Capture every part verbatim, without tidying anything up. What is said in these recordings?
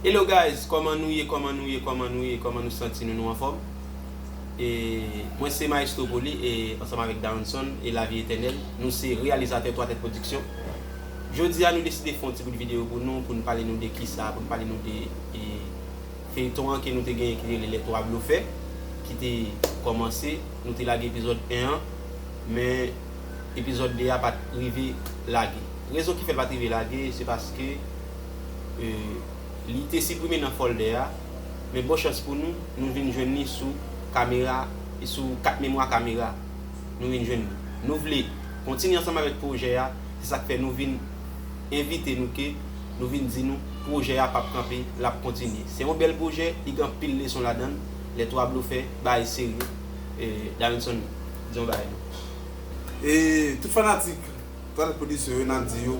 Hello guys, kòman nou ye, kòman nou ye, kòman nou ye, kòman nou santi nou, nou anfòm? E mwen se Maestro Poli e ansanm avèk Daronson e Lavi Etènèl, nou se reyalizatè Twa Tèt Pwodiksyon. Jodi a nou deside fè yon ti bout videyo pou nou, pou nou pale nou de kisa, pou nou pale nou de e, feyton an ke nou te genyen ki rele Les Trois Bluffeurs, ki te kòmanse, nou te lage epizòd en an, men epizòd de a pa t rive lage. Rezon ki fè l pa t rive lage, se paske e, li te siprime nan folder a, men bon chans pou nou, nou vin jwenn li sou kamera, e sou kat memwa kamera, nou vin jwenn li. Nou vle kontinye ansanm avèk pwojè a, se sa k fè nou vin envite nou ke nou vin di nou pwojè a p ap kanpe, l ap kontinye. Se yon bèl pwojè, li gen anpil leson ladan l, Les Trois Bluffeurs, bagay serye. E, Davinson, di yon bagay non. E tout fanatik Twa Tèt Pwodiksyon yo, n ap di yo,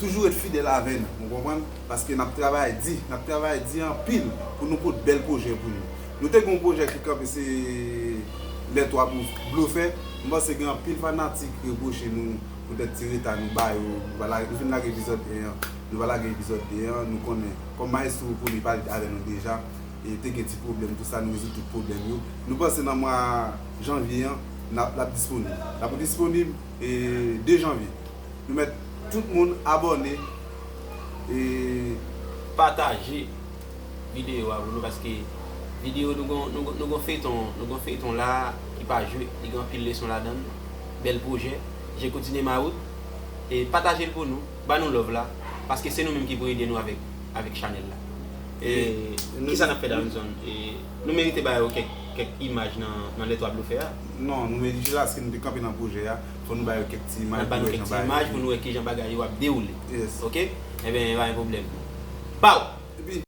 toujou ret fidèl avè n, ou konprann? Paske n ap travay di, n ap travay di anpil pou nou pot bèl pwojè pou nou. Nou te gen yon pwojè ki kanpe, se Les Trois Bluffeurs. M panse gen anpil fanatik ki repwoche nou poutèt ti reta nou ba yo. Nou pa la-, nou fin lage epizòd en an, nou pa lage epizòd de an, nou konnen. Kòm Maestro Poli pale avè nou deja, e te gen ti pwoblèm, tout sa, nou rezoud tout pwoblèm yo. Nou panse nan mwa janvye an, n ap, l ap disponib. L ap disponib, e, de janvye. Nou mèt tout moun abòne, e, pataje videyo a pou nou, paske videyo nou gon, nou gon, nou gon feyton, nou gon feyton la ki pa jwe, li gen anpil leson ladan l, bèl pwojè, Je continue ma route, e pataje l pou nou, ba nou love la, paske se nou menm ki pou ede nou avèk, avèk chanèl la. E, e nou kisa n ap fè, Davinson? E, nou merite ba yo kèk, kèk imaj nan, nan Les Trois Bluffeurs a. Non, nou merite la, paske nou te kanpe nan pwojè a. Fò nou ba yo kèk ti imaj pou nou wè jan bagay yo ap dewoule. Yes. Oke? Enben, pa gen pwoblèm. Pow! Epi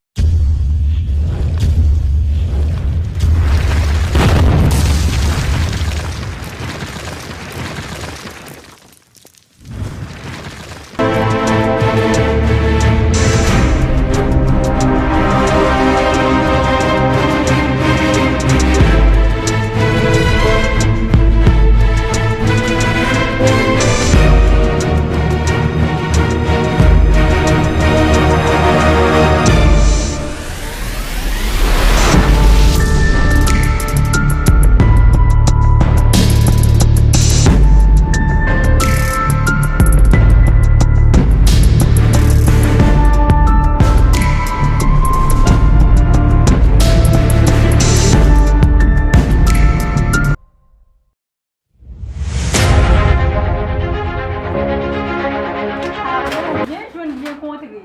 Byen jwenn, byen kontre.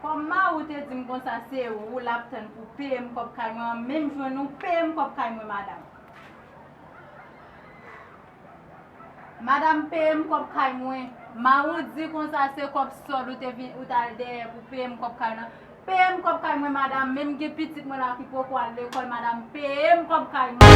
Kòm mari w te di m konsa, se ou l ap tann pou peye m kòb kay mwen an, men m jwenn ou, peye m kòb kay mwen, madanm. Madanm, peye m kòb kay mwen. Mari w di konsa se kòb sòd ou te vin, ou t al dèyè pou peye m kòb kay lan. Peye m kòb kay mwen, madanm, menm gen pitit mwen la ki poko al lekòl, madanm, peye m kòb kay mwen.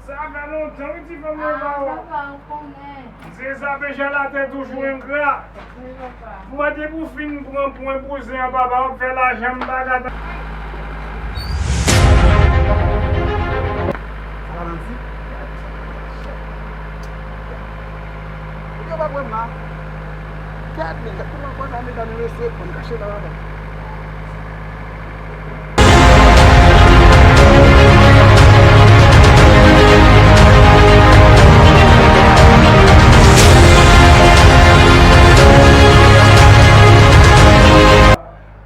Sa fè lontan wi ti fanm nan pa wè w. Papa, ou konnen. Msye sa pechè latè toujou engra. Wi papa. Mwen depi w fin pran pwen bouzen an papa w ap fè lajan m pa gata. Sa pa nan di? Ou gen pa pwen m la. Gad men, gad kouman pwen sa medam yo rese, pwen kache la ladan.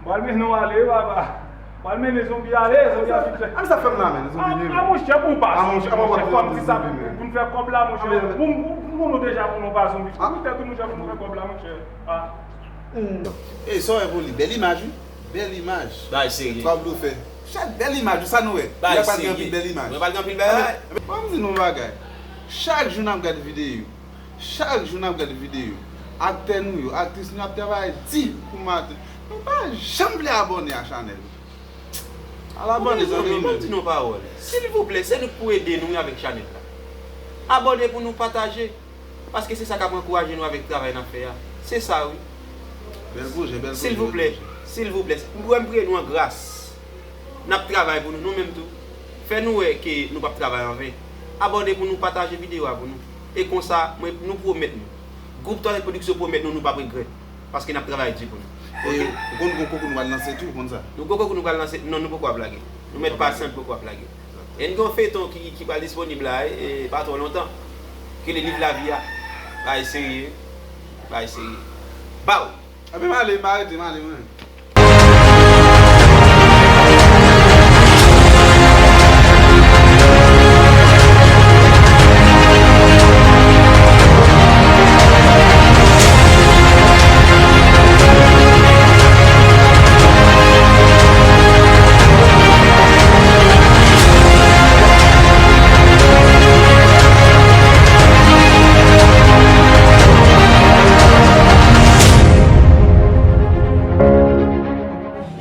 M pral mennen w ale wi papa. M pral mennen zonbi ale, zonbi ap vin fè. A, sa fè m la menm, zonbi vini. A monchè, pou w pa zonbi, monchè, fò m di sa pou n fè kòb la, monchè. Pou m, pou nou deja pou nou pa zonbi. Pou tèt ou, monchè, pou nou fè kòb la, monchè. A. Ey, sa w wè pou li? Bèl imaj wi. Bèl imaj. Bagay serye. Twa blofè. Chak bèl imaj, sa nou wè. Bagay serye. Mwen pral gen anpil bèl imaj. Mwen pral gen anpil bèl imaj. Ban m di nou yon bagay. Chak jou n ap gade videyo. Chak jou n ap gade videyo. Aktè nou yo, aktris nou yo ap travay di pou maten. Nou pa janm vle abòne a chanèl. Al abòne, zanmi m. Ban m di nou yon pawòl. Silvouplè, se nou k pou ede nou wi avèk chanèl la. Abòne pou nou pataje. Paske se sa k ap ankouraje nou avèk travay n ap fè a. Se sa wi. Bèl pwojè, bèl pwojè. Silvouplè, silvouplè, m priye nou an gras. N ap travay pou nou, nou menm tou. Fè nou wè ke nou p ap travay anven. Abòne pou nou, pataje videyo a pou nou. E konsa, mwen, nou pwomèt nou. Gwoup Twalet Pwodiksyon pwomèt nou, nou p ap regrèt. Paske n ap travay di pou nou. E ou konn gon konkou nou pral lanse tou, ou konn sa? Nou gon konkou nou pral lanse, non, nou poko ap lage. Nou mèt pa senp poko ap lage. E n gen yon feyton ki, ki pral disponib la, e, e pa twò lontan. Ki le liv lavi a. Bagay serye. Bagay serye. Baw! Epi m ale, m pa rete, m ale mwen.